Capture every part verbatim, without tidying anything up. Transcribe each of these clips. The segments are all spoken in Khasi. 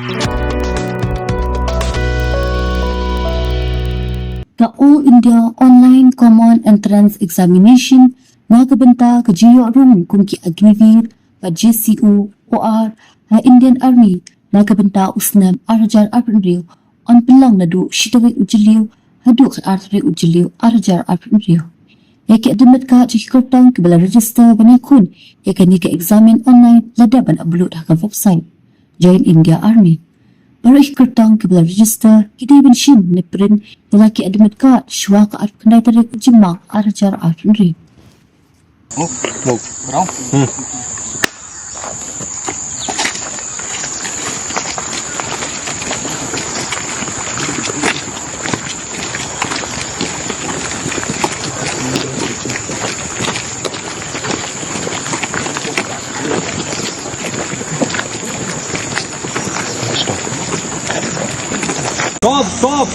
Ka All India Online Common Entrance Examination na ka bynta ka jingïoh rung kum ki Agniveer bad J C O O R ha Indian Army na ka bynta u snem ar hajar arphew hynriew, yn pynlong naduh shi tarik u Jylliew haduh khatar tarik u Jylliew ar hajar arphew hynriew. Ïa ki admit card jong ki kyrtong kiba la register ban ïakhun ïa kane ka examen online la dep ban upload ha ka website Join India Army. Baroh ki kyrtong kiba la register ki dei ban shim ne print ïa la ki admit card shuwa ka arphew khyndai tarik u Jymmang ar hajar arphew hynriew. Move, move. Around. Hmm. Stop, stop.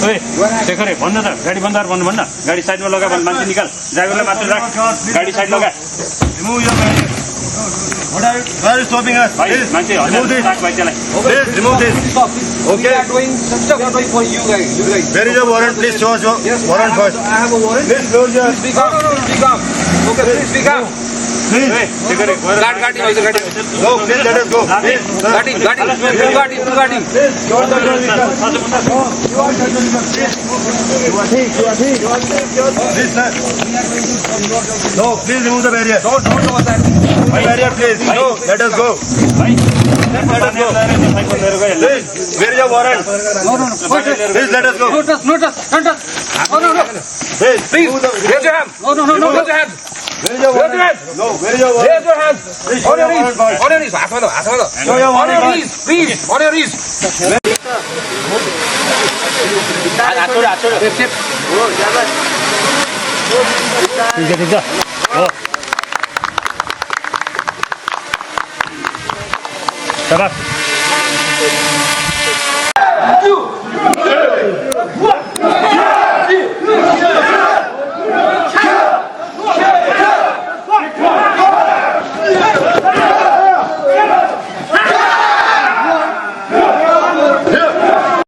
ए, शेखर, ए, बंद कर, गाड़ी बंद कर, बंद, बंद ना। गाड़ी साइड में लगा, बंद, बंद निकल। ड्राइवर ने बात रख, गाड़ी साइड लगा। Remove your barrier. What are you, why are you stopping us? भाई, please, मानते हैं, remove this. भाई, चले। Please remove this. Stop, please. Okay. We are doing, we are doing for you guys, you guys. Where is your warrant? Please show us your warrant first. Yes, I have a, I have a warrant. Please close your... Please be calm, please be calm. Okay, please be calm. Please. गाड़ी, गाड़ी, गाड़ी। No, please let us go. Please, sir. गाड़ी, गाड़ी, गाड़ी, गाड़ी। Please, you are the... Please, sir. No, please remove the barrier. Don't, don't, don't. Barrier, please. No, let us go. Let us go. Please, where is your warrant? No, no, no. Please let us go. Don't touch, don't touch, don't touch. No, no, no. Please, please, raise your hand. No, no, no, no, raise your hand. Where is your warrant? Raise your hand. No, where is your warrant? Raise your hand. Please show your warrant first. On your knees, on your knees, हाथ में दो, हाथ में दो। Show your warrant first. On your knees, please, on your knees. ठीक है, ठीक है। ओ। शाबाश।